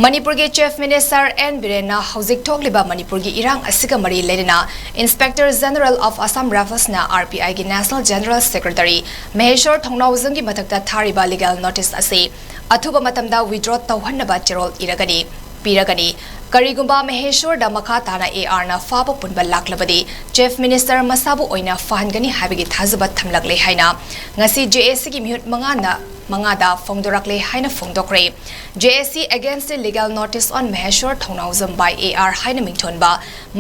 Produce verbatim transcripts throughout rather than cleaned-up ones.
ꯃꯅꯤꯄꯨꯔꯒꯤ Chief Minister and ꯕꯤꯔꯦꯟꯅ ꯍꯧꯖꯤꯛ ꯊꯣꯛꯂꯤꯕ ꯃꯅꯤꯄꯨꯔꯒꯤ ꯏꯔꯥꯡ ꯑꯁꯤꯒ ꯃꯔꯤ ꯂꯩꯅꯅ Inspector General of Assam Riflesꯅ RPIꯒꯤ National General Secretary ꯃꯍꯦꯁꯣꯔ ꯊꯣꯡꯅꯥꯎꯖꯝꯒꯤ ꯃꯊꯛꯇ ꯊꯥꯔꯤꯕ legal notice ꯑꯁꯤ ꯑꯊꯨꯕ ꯃꯇꯝꯗ withdraw ꯇꯧꯍꯟꯅꯕ ꯆꯦꯔꯣꯜ ꯏꯔꯒꯅꯤ, ꯄꯤꯔꯒꯅꯤ꯫ ꯀꯔꯤꯒꯨꯝꯕ ꯃꯍꯦꯁꯣꯔꯗ ꯃꯈꯥ ꯇꯥꯅ ARꯅ ꯐꯥꯕ ꯄꯨꯟꯕ ꯂꯥꯛꯂꯕꯗꯤ Chief Minister ꯃꯁꯥꯕꯨ ꯑꯣꯏꯅ ꯐꯍꯟꯒꯅꯤ ꯍꯥꯏꯕꯒꯤ ꯊꯥꯖꯕ ꯊꯝꯂꯛꯂꯦ ꯍꯥꯏꯅ ꯉꯁꯤ JACꯒꯤ ꯃꯤꯍꯨꯠ ꯃꯉꯥꯅ, ꯃꯉꯥꯗ ꯐꯣꯡꯗꯣꯔꯛꯂꯦ ꯍꯥꯏꯅ ꯐꯣꯡꯗꯣꯛꯈ꯭ꯔꯦ꯫ JAC against the legal notice on Maheshwar Thongnaojam by AR ꯍꯥꯏꯅ ꯃꯤꯡꯊꯣꯟꯕ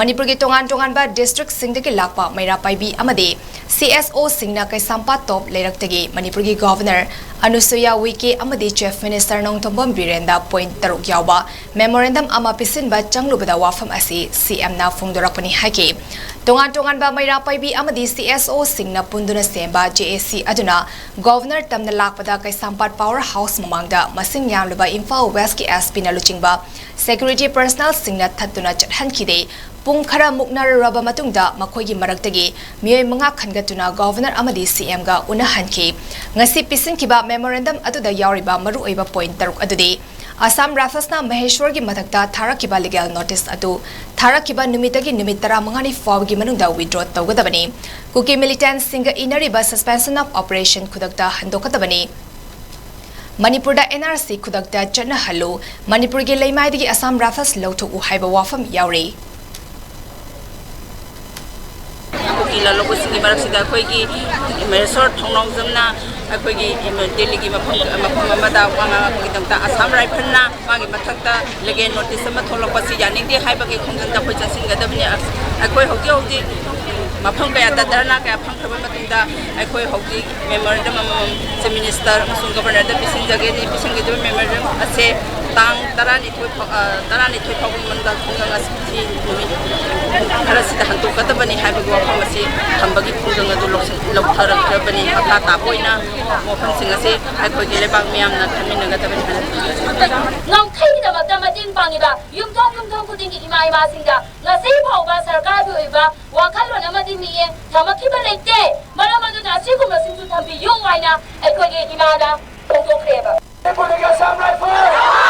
ꯃꯅꯤꯄꯨꯔꯒꯤ ꯇꯣꯉꯥꯟ ꯇꯣꯉꯥꯟꯕ districtꯁꯤꯡꯗꯒꯤ ꯂꯥꯛꯄ ꯃꯩꯔꯥ ꯄꯥꯏꯕꯤ ꯑꯃꯗꯤ CSOꯁꯤꯡꯅ ꯀꯩꯁꯥꯝꯄꯥꯠ top ꯂꯩꯔꯛꯇꯒꯤ ꯃꯅꯤꯄꯨꯔꯒꯤ Governor ꯑꯅꯨꯁꯨꯌꯥ ꯎꯏꯀꯦ ꯑꯃꯗꯤ Chief Minister ꯅꯣꯡꯊꯣꯝꯕꯝ ꯕꯤꯔꯦꯟꯗ point ꯇꯔꯨꯛ ꯌꯥꯎꯕ memorandum ꯑꯃ ꯄꯤꯁꯤꯟꯕ ꯆꯪꯂꯨꯕꯗ ꯋꯥꯐꯝ ꯑꯁꯤ CMꯅ ꯐꯣꯡꯗꯣꯔꯛꯄꯅꯤ ꯍꯥꯏꯈꯤ꯫ ꯇꯣꯉꯥꯟ ꯇꯣꯉꯥꯟꯕ ꯃꯩꯔꯥ ꯄꯥꯏꯕꯤ ꯑꯃꯗꯤ CSOꯁꯤꯡꯅ ꯄꯨꯟꯗꯨꯅ ꯁꯦꯝꯕ JAC ꯑꯗꯨꯅ Governor ꯇꯝꯅ ꯂꯥꯛꯄꯗ ꯀꯩꯁꯥꯝꯄꯥꯠ Power House ꯃꯃꯥꯡꯗ ꯃꯁꯤꯡ ꯌꯥꯝꯂꯕ ꯏꯝꯐꯥꯜ Westꯀꯤ SPꯅ ꯂꯨꯆꯤꯡꯕ security personnelꯁꯤꯡꯅ ꯊꯠꯇꯨꯅ ꯆꯠꯍꯟꯈꯤꯗꯦ꯫ ꯄꯨꯡ ꯈꯔ ꯃꯨꯛꯅꯔꯨꯔꯕ ꯃꯇꯨꯡꯗ ꯃꯈꯣꯏꯒꯤ ꯃꯔꯛꯇꯒꯤ ꯃꯤꯑꯣꯏ ꯃꯉꯥ ꯈꯟꯒꯠꯇꯨꯅ Governor ꯑꯃꯗꯤ CMꯒ ꯎꯅꯍꯟꯈꯤ꯫ ꯉꯁꯤ ꯄꯤꯁꯤꯟꯈꯤꯕ memorandum ꯑꯗꯨꯗ ꯌꯥꯎꯔꯤꯕ ꯃꯔꯨꯑꯣꯏꯕ point ꯇꯔꯨꯛ ꯑꯗꯨꯗꯤ, Assam Riflesꯅ ꯃꯍꯦꯁ꯭ꯋꯔꯒꯤ ꯃꯊꯛꯇ ꯊꯥꯔꯛꯈꯤꯕ legal notice ꯑꯗꯨ ꯊꯥꯔꯛꯈꯤꯕ ꯅꯨꯃꯤꯠꯇꯒꯤ ꯅꯨꯃꯤꯠ ꯇꯔꯥꯃꯉꯥꯅꯤ ꯐꯥꯎꯕꯒꯤ ꯃꯅꯨꯡꯗ withdraw ꯇꯧꯒꯗꯕꯅꯤ꯫ ꯀꯨꯀꯤ militantꯁꯤꯡꯒ ꯏꯟꯅꯔꯤꯕ suspension of operation ꯈꯨꯗꯛꯇ ꯍꯟꯗꯣꯛꯀꯗꯕꯅꯤ꯫ ꯃꯅꯤꯄꯨꯔꯗ NRC ꯈꯨꯗꯛꯇ ꯆꯠꯅꯍꯜꯂꯨ꯫ ꯃꯅꯤꯄꯨꯔꯒꯤ ꯂꯩꯃꯥꯏꯗꯒꯤ Assam Rifles ꯂꯧꯊꯣꯛꯎ ꯍꯥꯏꯕ ꯋꯥꯐꯝ ꯌꯥꯎꯔꯤ꯫ ꯀꯨꯀꯤ ꯂꯥꯜꯂꯧꯕꯁꯤꯡꯒꯤ ꯃꯔꯛꯁꯤꯗ ꯑꯩꯈꯣꯏꯒꯤ ꯃꯍꯦꯁ꯭ꯋꯔ ꯊꯣꯡꯅꯥꯎꯖꯝꯅ ꯑꯩꯈꯣꯏꯒꯤ ꯗꯦꯜꯂꯤꯒꯤ ꯃꯐꯝ, ꯃꯐꯝ ꯑꯃꯗ ꯋꯥ ꯉꯥꯡꯉꯛꯄꯒꯤꯗꯃꯛꯇ Assam Riflesꯅ ꯃꯥꯒꯤ ꯃꯊꯛꯇ legal notice ꯑꯃ ꯊꯣꯛꯂꯛꯄꯁꯤ ꯌꯥꯅꯤꯡꯗꯦ ꯍꯥꯏꯕꯒꯤ ꯈꯣꯡꯖꯪꯗ ꯑꯩꯈꯣꯏ ꯆꯪꯁꯤꯟꯒꯗꯕꯅꯤ꯫ ꯑꯩꯈꯣꯏ ꯍꯧꯖꯤꯛ ꯍꯧꯖꯤꯛ ꯃꯐꯝ ꯀꯌꯥꯗ ꯙꯔꯅꯥ ꯀꯌꯥ ꯐꯝꯈ꯭ꯔꯕ ꯃꯇꯨꯡꯗ ꯑꯩꯈꯣꯏ ꯍꯧꯖꯤꯛ memorandum ꯑꯃꯃꯝ Chief Minister ꯑꯃꯁꯨꯡ Governorꯗ ꯄꯤꯁꯤꯟꯖꯒꯅꯤ꯫ ꯄꯤꯁꯤꯟꯒꯗꯕ memorandum ꯑꯁꯦ ꯇꯥꯡ ꯇꯔꯥꯅꯤꯊꯣꯏ ꯐꯥꯎ, ꯑ, ꯇꯔꯥꯅꯤꯊꯣꯏ ꯐꯥꯎꯕ ꯃꯅꯨꯡꯗ ꯈꯣꯡꯖꯪ ꯑꯁꯤ ꯅꯨꯃꯤꯠ ꯈꯔꯁꯤꯗ ꯍꯟꯗꯣꯛꯀꯗꯕꯅꯤ ꯍꯥꯏꯕꯒꯤ ꯋꯥꯐꯝ ꯑꯁꯤ ꯊꯝꯕꯒꯤ ꯈꯣꯡꯖꯪ ꯑꯗꯨ ꯂꯧꯁꯤꯟ-, ꯂꯧꯊꯔꯛꯈ꯭ꯔꯕꯅꯤ꯫ ꯃꯈꯥ ꯇꯥꯕ ꯑꯣꯏꯅ ꯋꯥꯐꯝꯁꯤꯡ ꯑꯁꯤ ꯑꯩꯈꯣꯏꯒꯤ ꯂꯩꯕꯥꯛ ꯃꯤꯌꯥꯝꯅ ꯈꯟꯃꯤꯟꯅꯒꯗꯕꯅꯤ ꯍꯥꯏꯅ ꯊꯝꯖꯒꯦ꯫ ꯉꯝꯈꯩꯒꯤꯗꯃꯛꯇ ꯃꯇꯦꯡ ꯄꯥꯡꯉꯤꯕ ꯌꯨꯝꯊꯣꯡ ꯌꯨꯝꯊꯣꯡ ꯈꯨꯗꯤꯡꯒꯤ ꯏꯃꯥ ꯏꯃꯥꯁꯤꯡꯗ ꯉꯁꯤ ꯐꯥꯎꯕ ꯁꯔꯀꯥꯔꯒꯤ ꯑꯣꯏꯕ ꯋꯥꯈꯜꯂꯣꯟ ꯑꯃꯗꯤ ꯃꯤꯠꯌꯦꯡ ꯊꯝꯃꯛꯈꯤꯕ ꯂꯩꯇꯦ꯫ ꯃꯔꯝ ꯑꯗꯨꯅ ꯑꯁꯤꯒꯨꯝꯕꯁꯤꯡꯁꯨ ꯊꯝꯕꯤꯌꯨ ꯍꯥꯏꯅ ꯑꯩꯈꯣꯏꯒꯤ ꯏꯃꯥꯅ ꯐꯣꯡꯗꯣꯛꯈ꯭ꯔꯦꯕ꯫ ꯃꯅꯤꯄꯨꯔꯗꯒꯤ Assam Rifles!